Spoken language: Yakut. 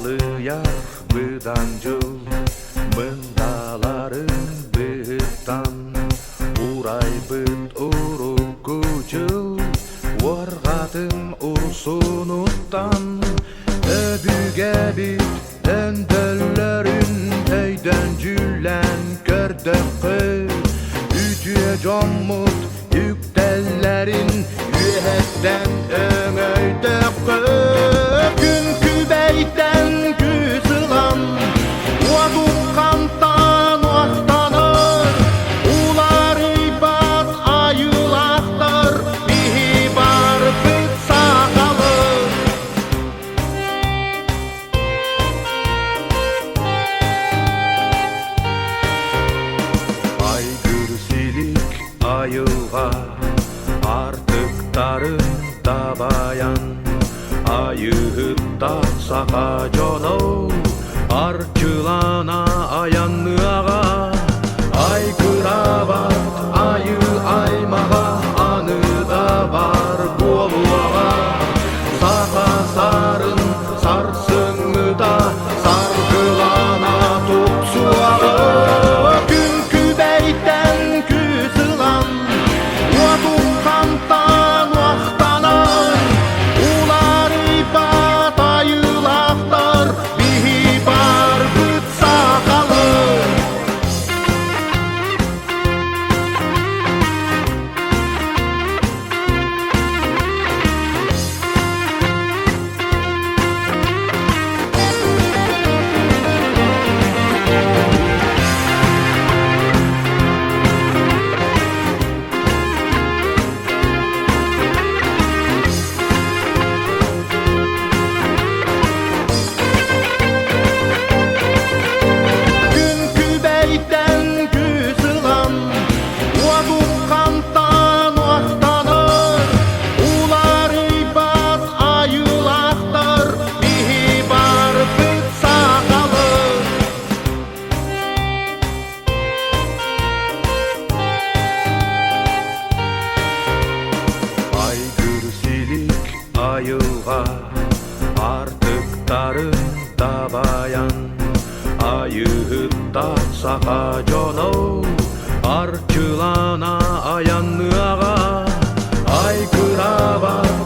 Дьалыйар быдан дьыл мындааларын быһыттан Урайбыт урукку дьыл уорҕатын урсунуттан Өбүгэбит өндөллөрүн өйдөн-дьүүллээн көрдөххө, үтүө дьоммут үктэллэрин үөһэттэн өҥөйдөххө, күн күбэйтэн күүс ылан, уотуххантан уохтанар, уларыйбат айыылаахтар биһи барбыт сахалар. Айгыр силик айылҕа Артыктарын дабайан Айыыһыттар саха дьоно Арчылана айанныаҕа Айгыраабат айыы аймаҕа Аны да бар буолуоҕа Саха сарын сарсыҥҥыта саргылана тупсуоҕа Күн күбэйтэн күүс ылан уотуххантан уохтанан уларыйбат айыылаахтар биһи барбыт сахалар. Күн күбэйтэн күүс ылан Уотуххантан уохтанар Уларыйбат айыылаахтар биһи барбыт сахалар. Айгыр силик айылҕа Артыктарын дабайан Айыыһыттар саха дьоно Арчылана айанныаҕа Айгыраабат.